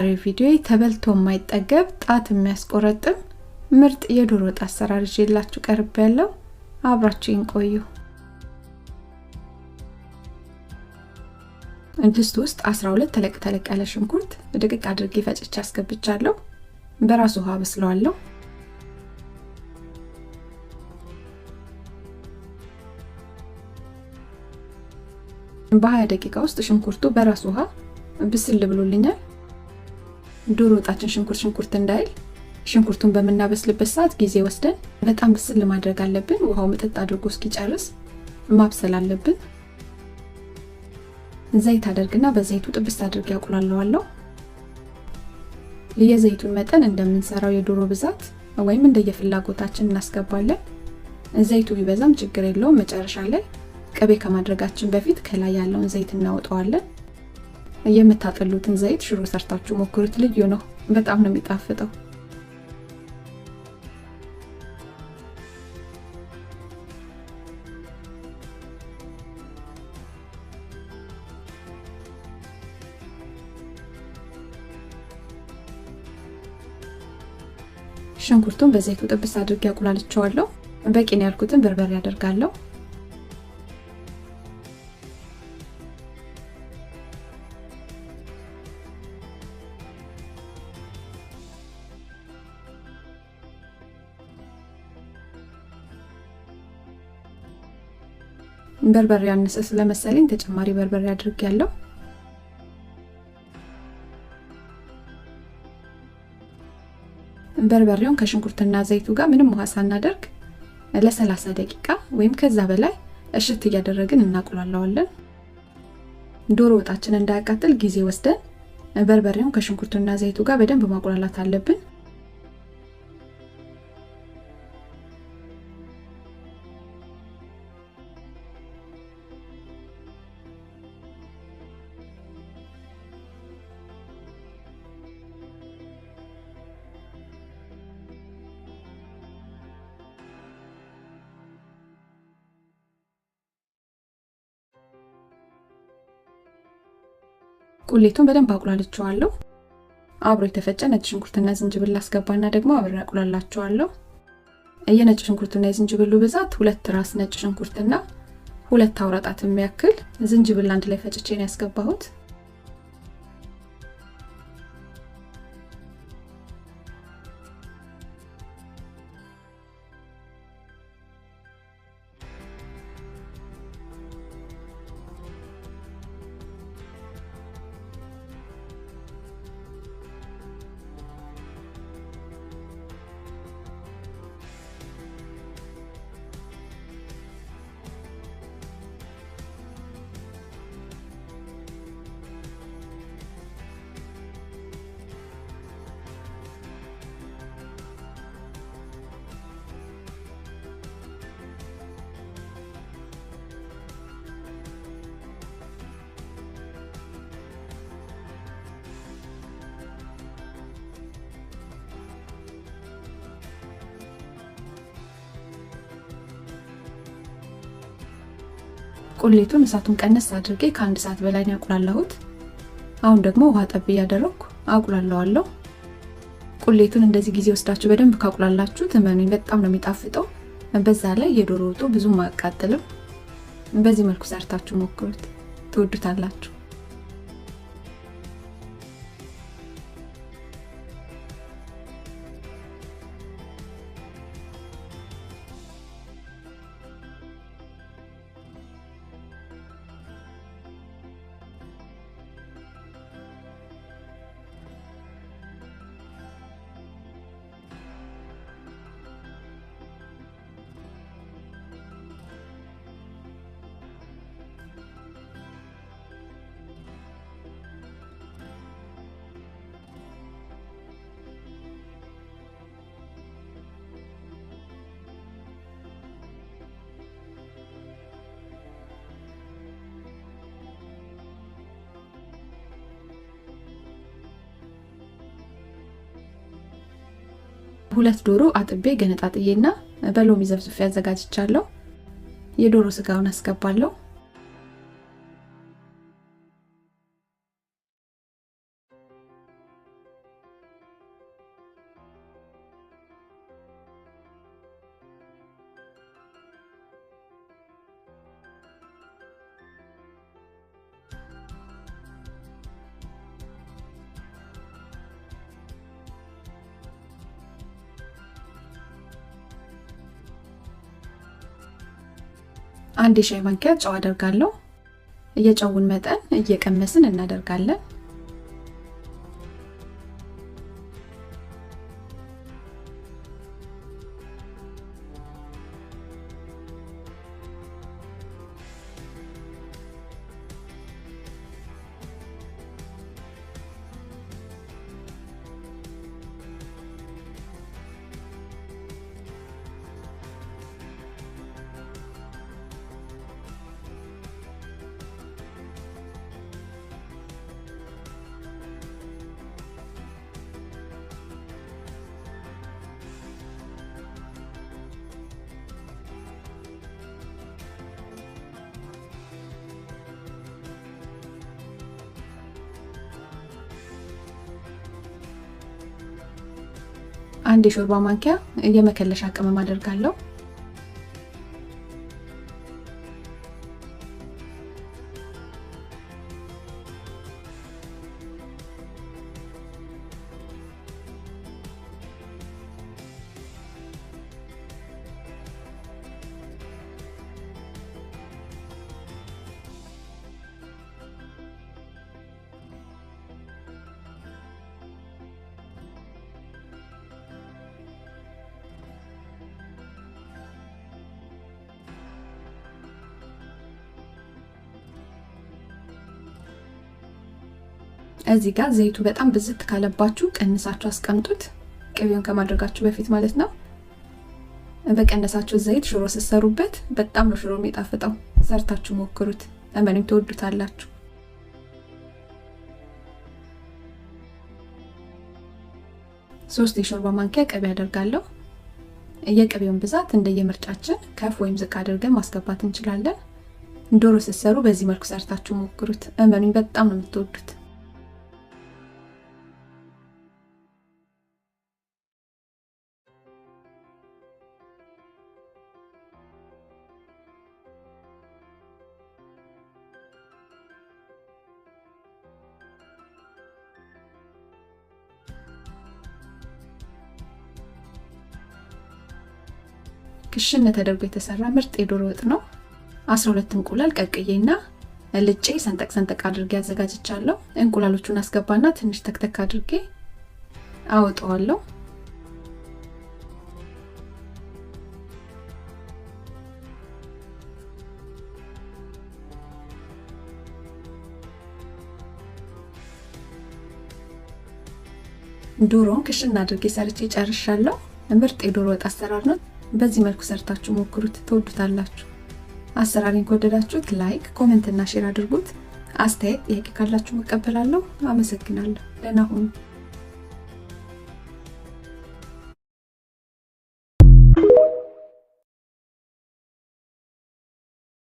ቪዲዮ ተበልቶ የማይጠገብ ጣት የሚያስቆረጥም ምርጥ የዶሮ ወጥ አሰራር ይዤላችሁ ቀርቤያለሁ። አብራችሁኝ ቆዩ። ድስት ውስጥ 12 ተለቅ ተለቅ ያለ ሽንኩርት ድቅቅ አድርጌ ፈጭቼ አስገብቻለሁ። በራሱ ውሃ አበስለዋለሁ። በ20 ደቂቃ ውስጥ ሽንኩርቱ በራሱ ውሃ ብስል ብሎልኛል። ዶሮ ወጣችን ሽንኩርት ሽንኩርት እንዳይል ሽንኩርቱን በምናበስልበት ሰዓት ጊዜ ወስደን በጣም ብስል ማድረግ አለብን። ውሃው ምጥጥ አድርጎ እስኪጨርስ ማብሰል አለብን። ዘይት አደርግና በዘይቱ ጥብስ አድርጌ አቁላለዋለሁ። የዘይቱን መጠን እንደምንሰራው የዶሮ ብዛት ወይም እንደየፍላጎታችን እናስገባለን። ዘይቱ ቢበዛም ችግር የለውም። መጨረሻ ላይ ቅቤ ከማድረጋችን በፊት ከላይ ያለውን ዘይት እናወጣዋለን። የምታጠሉትን ዘይት ሽሮ ሰርታችሁ ሞክሩት። ልዩ ነው፣ በጣም ነው የሚጣፍጠው። ሽንኩርቱን በዘይቱ ጥብስ አድርጌ አቁላልቸዋለሁ። በቂ ነው ያልኩትን በርበሬ አደርጋለሁ። በርበሬ ያነሰ ስለመሰለኝ ተጨማሪ በርበሬ አድርጌያለሁ። በርበሬውን ከሽንኩርትና ዘይቱ ጋር ምንም ውሃ ሳናደርግ ለ30 ደቂቃ ወይም ከዛ በላይ እሽት እያደረግን እናቁላለዋለን። ዶሮ ወጣችን እንዳያቃጥል ጊዜ ወስደን በርበሬውን ከሽንኩርትና ዘይቱ ጋር በደንብ ማቁላላት አለብን። ቁሌቱን በደንብ አቁላልቸዋለሁ። አብሮ የተፈጨ ነጭ ሽንኩርትና ዝንጅብል አስገባና ደግሞ አብሬ አቁላላቸዋለሁ። የነጭ ሽንኩርትና የዝንጅብሉ ብዛት 2 ራስ ነጭ ሽንኩርትና 2 አውራ ጣት የሚያክል ዝንጅብል አንድ ላይ ፈጭቼ ነው ያስገባሁት። ቁሌቱን እሳቱን ቀነስ አድርጌ ከአንድ ሰዓት በላይ ነው ያቁላላሁት። አሁን ደግሞ ውሃ ጠብ እያደረኩ አቁላለዋለሁ። ቁሌቱን እንደዚህ ጊዜ ወስዳችሁ በደንብ ካቁላላችሁ እመኑኝ በጣም ነው የሚጣፍጠው። በዛ ላይ የዶሮ ወጡ ብዙም አያቃጥልም። በዚህ መልኩ ሰርታችሁ ሞክሩት፣ ትወዱታላችሁ። ሁለት ዶሮ አጥቤ ገነጣጥዬና በሎሚ ዘፍዝፌ አዘጋጅቻለሁ። የዶሮ ስጋውን አስገባለሁ። አንድ የሻይ ማንኪያ ጨው አደርጋለሁ። የጨውን መጠን እየቀመስን እናደርጋለን። አንድ የሾርባ ማንኪያ የመከለሻ ቅመም አደርጋለሁ። እዚህ ጋር ዘይቱ በጣም ብዝት ካለባችሁ ቀንሳችሁ አስቀምጡት፣ ቅቤውን ከማድረጋችሁ በፊት ማለት ነው። በቀነሳችሁ ዘይት ሽሮ ስትሰሩበት በጣም ነው ሽሮ የሚጣፍጠው። ሰርታችሁ ሞክሩት፣ እመኑኝ ትወዱታላችሁ። ሶስት የሾርባ ማንኪያ ቅቤ አደርጋለሁ። የቅቤውን ብዛት እንደየምርጫችን ከፍ ወይም ዝቅ አድርገን ማስገባት እንችላለን። ዶሮ ስትሰሩ በዚህ መልኩ ሰርታችሁ ሞክሩት፣ እመኑኝ በጣም ነው የምትወዱት። ክሽነ ተደርጎ የተሰራ ምርጥ የዶሮ ወጥ ነው። 12 እንቁላል ቀቅዬና ልጬ ሰንጠቅ ሰንጠቅ አድርጌ አዘጋጅቻለሁ። እንቁላሎቹን አስገባና ትንሽ ተክተክ አድርጌ አወጣዋለሁ። ዶሮውን ክሽነ አድርጌ ሰርቼ ጨርሻለሁ። ምርጥ የዶሮ ወጥ አሰራር ነው። በዚህ መልኩ ሰርታችሁ ሞክሩት፣ ትወዱታላችሁ። አሰራሬን ከወደዳችሁት like፣ comment እና share አድርጉት። አስተያየት፣ ጥያቄ ካላችሁ መቀበላለሁ። አመሰግናለሁ። ደህና ሁኑ።